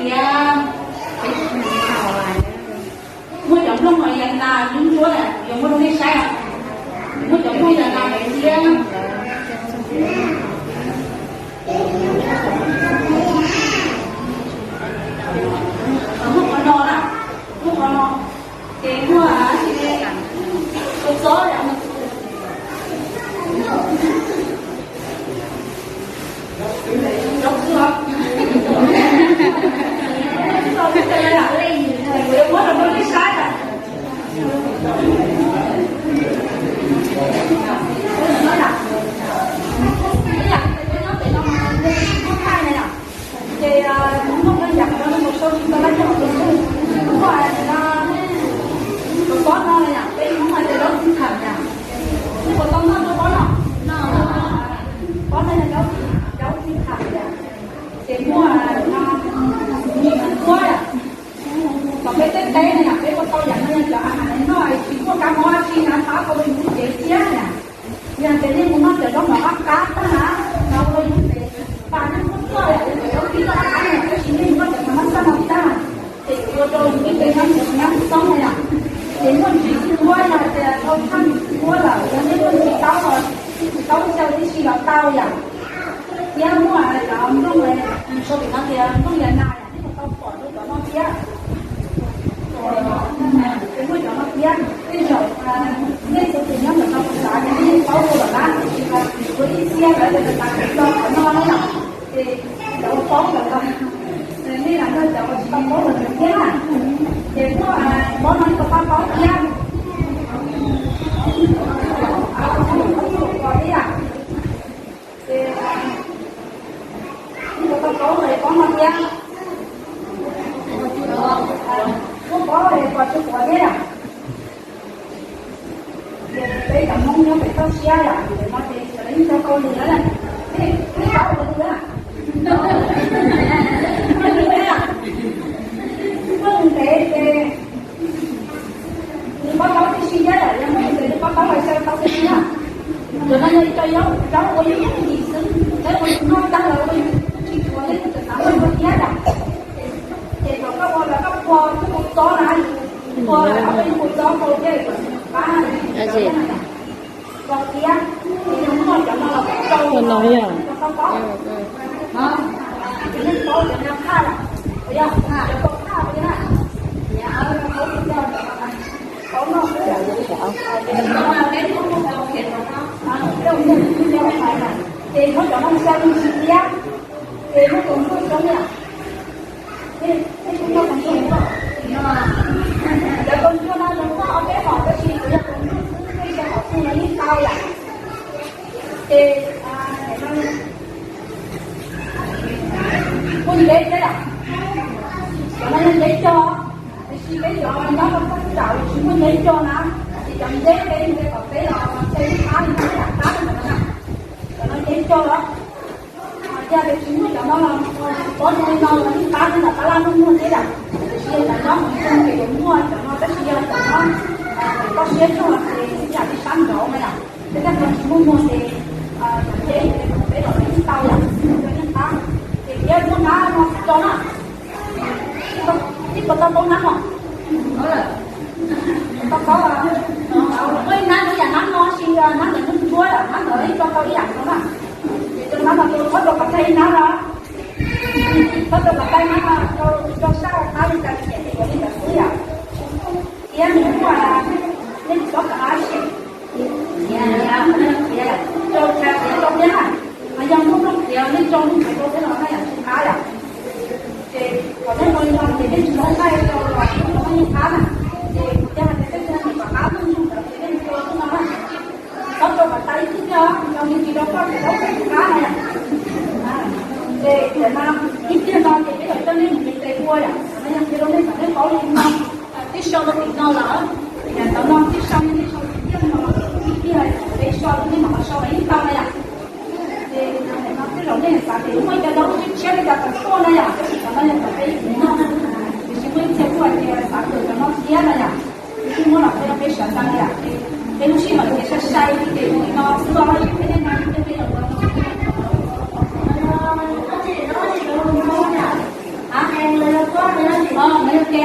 Tias muab cov nplooj no ya tas ntsuab ntsuab, yuav muab rau nej saib. Muab cov nplooj ya tas thiab. Muab qhov no na, muab qhov no, ces muab txob txob. Ces mus noj yam no mus sau tsis tau lab coj tus ntxwg, kuv muaj no, tus pob no yom, peb Hmoob hais tias zaub txwj tham yom. Neb puas tau noj pob no? Pob no yog zaub txwj tham yom. Ces muaj no, kuab yom. Kom peb teb teb no yom, peb ua tau yam no yog cov a hais noj tsis muaj kab mob dab tsi na, pab tau yus lub cev thiab na. Yog tias nej mus noj cov zaub mov qab qab tag na, no ua yus lub cev, pab nej muaj txoj yam li cov zaub tib loj qab no, tab sis nej mus noj cov mov qab tag no tag, ces ua rau yus lub cev no nyab xoob na yom. Ces muaj ntsis kuab, yog tias dhau thaj ntsis kuab lawm, yog nej muaj ntsis taub los, ntsis taub xyaw tib si los tau yom. Thiab muaj cov nplooj, sau tim no tias nplooj ya nas yom, nej puas tau pom rau cov no thiab? Ces muaj cov no thiab, tej zaum nej txhua tus nyob ntawm no kuv xav tias nej yeej paub dua lawm na, tiam sis mas kuv ib txhia lawv tias xav kom tau qhov no na yom. Ces cov uas paub lawm los, nej lam nrog cov uas tsis tau paub lawm thiab na. Ces muaj pob no nej puas tau paub thiab? Ces nej puas tau paub pob no thiab? Muaj pob es pom tsis quav thiab yom? Ces peb cov Hmoob nyob pem toj siab yom, pem no ces sawv daws yeej tau kaus hniav na. Nej, nej paub ua tus na. Muaj ntev ces nws pob taub tib si thiab yom, yog muaj ntev nws pob taub hais xyaw tau tib si na. Cov no yog ib co zaub ua yeej yim xwb, peb ua yus noj tag los ua yus tsis tshuav, nej kuj tseem xav muaj dua thiab yom. Ces thaum koj ua los koj phua koj ua txob na, phua los koj ua txob rau thiab kom nws qab na, kom thiab, ces yog muaj cov no los koj rau no, koj paub, ces nej paub cov no qhaj los, yog cov koj qhaj thiab na, paub noj xwb. Ces muab cov no xyaw me ntsis thiab, ces muab tus ntsuag coob yom. Cov tus ntsuag no zoo nkauj ob peb hom, tab sis kuv yog tus ntsuag xwb, nej xyaw hom xwb los yeej tau yom. Ces muaj ntev thiab yom. Cov no yog ntev cog, tiam sis peb cov nyob rau toj tsam tsis muaj ntev cog na, ces cov nteb peb nte kom peb los xyaw ib qab li no, ib qab li no na. Cov no ntev cog los, yog tias tsis muaj cov no los pob zoo li no los ib qab li ntawm tab laj muaj muag thiab yom. Tiam sis yog cov nyob hauv nroog ces yuav muaj cov no, tab sis yog cov no toj siab tshaj ces ib yam li sab nraud na yom. Peb tej no tsis muaj muag ces cov ntev ces peb los ib tau yom, ib qab. Ces thiab muaj nab no tso na. Ib puas tau paub nab no? Tau paub, muaj ib nab no yam nab no sis nab ntawm nub ntsuab yom, nab ntawd ib co tau ib yam no na. Ces rau nab no rau, txhob rau kom tag ib nab no, txhob rau kom tag ib nab no, rau sab qab li cas ces yuav li ntawd xwb yom. Thiab nws muaj, nej tsis paub cov no sis, rau tshais qhiav rau thiab na, mas yog muaj nplooj qhiav nej rau nplooj qhiav rau thiab los na yom, tsis qab yom. Ces kom nej ua li no ces nej tsis txhob nqaij rau los nplooj qhiav yeej qab na. Ces kuv thiaj hais tias tej tug nej kom qab nplooj ntawd ces nej rau nplooj no na. Txhob rau kom tag ib tug thiab, rau nws tsis rau koj ces zaub tsis qab na yom. Ces tiam no ib pliag no ces peb yuav coj nej mus nqis tes ua yom, no yog qhia rau nej kom nej paub li no. Twb sau rau tim no lawm, yam ntawd no twb sau, nej sau tiag no, ib pliag peb sau los nej mam sau los yeej tau na yom. Ces no tej zaum nej xav tias muaj ib co zaub tshiab tshiab li cas tawm tuaj na yom, tab sis cov no yog cov peb noj, tiam sis muaj ib txhia kuj hais tias xav kawm cov no thiab na yom. Ces kuj muab los qhia rau peb sawv daws yom. Ces peb lub sij hawm ces sai sai ces ua li no xwb os, peb nej no peb los. Cov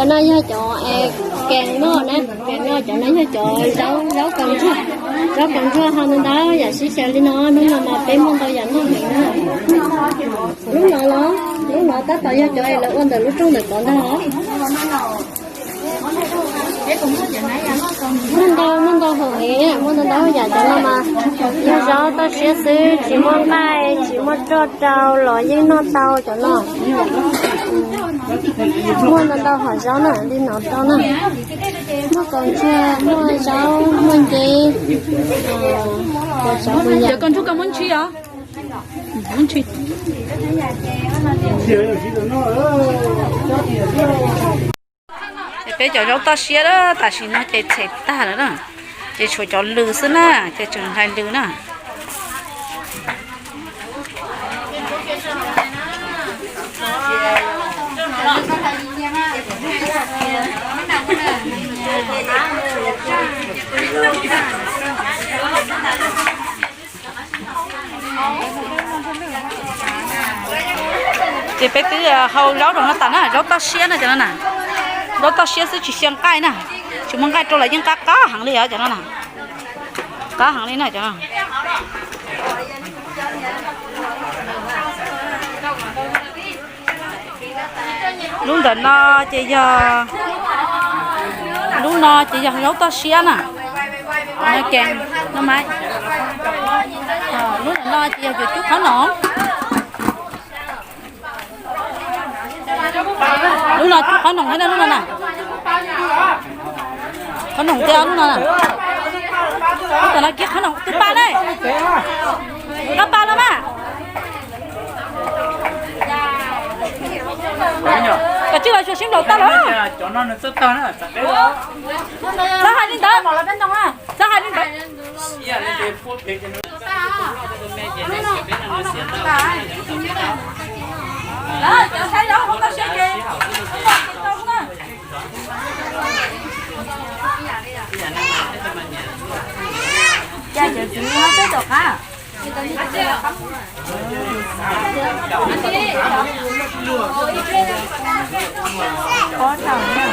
no yog cov kees noj na, kees noj, cov no yog cov zaub, zaub kaus ntsuag, zaub kaus ntsuag ho ntau ntau yam sib xyaw li no, hnub no mas peb muaj ntau yam noj heev na. Lub no los, lub no tab tom yog cov es lawv ua ntawm lub rooj ntawm tod ntag os. Muaj ntau, muaj ntau hom heev, muaj ntau ntau yam cov no mas yog zaub toj siab xwb, tsis muaj nqaij, tsis muaj roj rau los yeej noj tau cov no. Muaj ntau ntau hom zaub na, li no rau na. Muaj kaus ntsuag, muaj zaub, muaj nce. Cov kaus ntsuag koj muab ntshis os. Muab ntshis. Ces peb cov zaub toj siab tam sim no ces txhem tag lawm na, ces tshuav cov lws xwb na, ces tseem hlais lws na. Ces peb twb hau zaub rau no tas na, zaub toj siab na cov no na. Zaub toj siab xwb tsis xyaw nqaij na, tsis muaj nqaij rau los yeej qab qab heev li os cov no na. Qab heev li na cov no. Lub ntawm no ces yog, lub no ces yog zaub toj siab na. Lub ntawm no ces yog cov cub qhob noom. Lub no cub qhob noom thiab na, lub no na. Qhob noom thiab lub no na. Lub no kib qhob noom tus pa ne. Koj pa no mas. Koj tsis los xyuas sib nplaum tag los. Txhob hais li ntawd, txhob hais li ntawd. Cas cov txiv no twb tom qab. Pob tau na.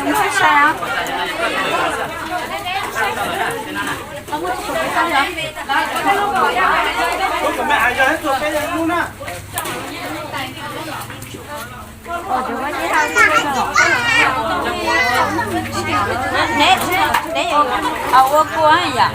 Muaj sai os. Neb, neb ua kua yom.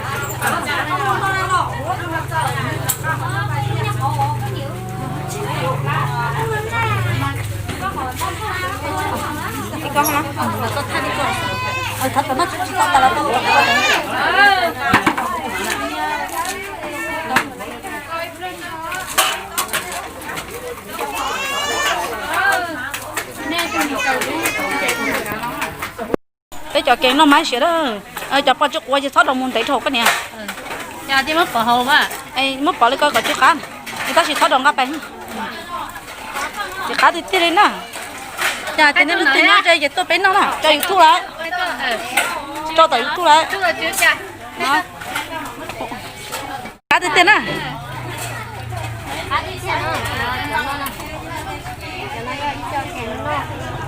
Peb cov kev noj maib siav lawm, cov poj tsis quav ces txhob rau mus ntev rau koj niam. Muab pov li ko kom tsw qab, tab sis txhob rau nqa pais. Tsis qab tiag tiag li na. Ces nej lub twg nyob ze ces tuaj peb noj na, tso YouTube lawm. Tso tom YouTube lawm. Qab tiag tiag na.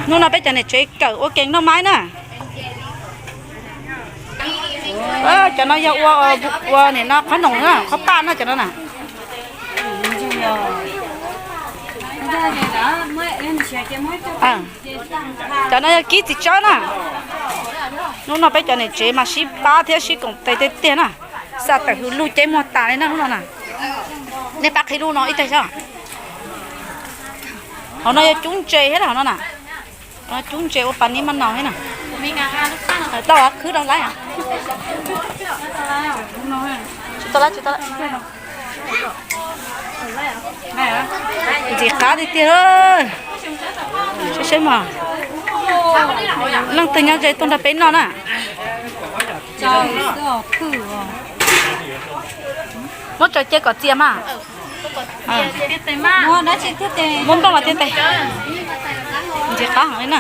Hnub no peb cov niam tsev kawm ua kev noj maib na. Cov no yog ua, ua nim no qhob noom na, qhob paj na cov no na. Cov no yog kib txiv tsawb na. Hnub no peb cov niam tsev mas sib pab thiab sib koom tes tiag tiag na. Xa tawm hws lug ceb muag tas li na hnub no na. Nej pab qhib lub no ib teg saib. Hauv no yog cub ntses thiab hauv no na. Cub ntses ua pas nib maj nau thiab na. Tau khwb rau laib. Tsis tau laib, tsis tau laib. Ntxim qab tiag tiag. Saib saib mas. Leej twg nyob ze tuaj nrog peb noj na. Muab tsaws cia kom txias mas. Muab nplooj los tiag tes. Ntxiv qab heev li na.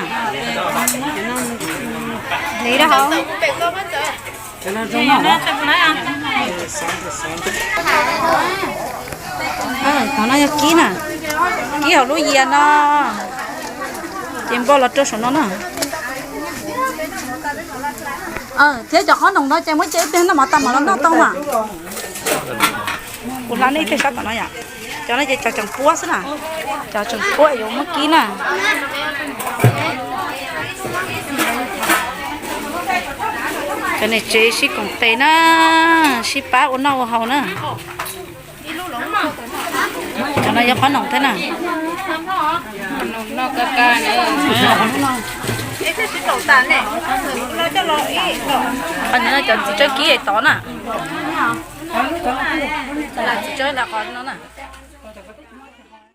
Qhov no yog kib na, kib hauv lub yias no, ces npaj los rau saum no na. Thiab cov qhob noom no ces muab cia ib pliag noj mov tas mam los noj tau mas. Kuv hla nej ib pliag sab tom no yom. Cov no ces cov tseem puab xwb na, cov tseem puab yuav muab kib na. Cov niam tsev sib koom tes na, sib pab ua noj ua haus na. Cov no yog qhob noom thiab na. Qhov no cov txiv tsawb kib tod na. Txiv tsawb qhov no na.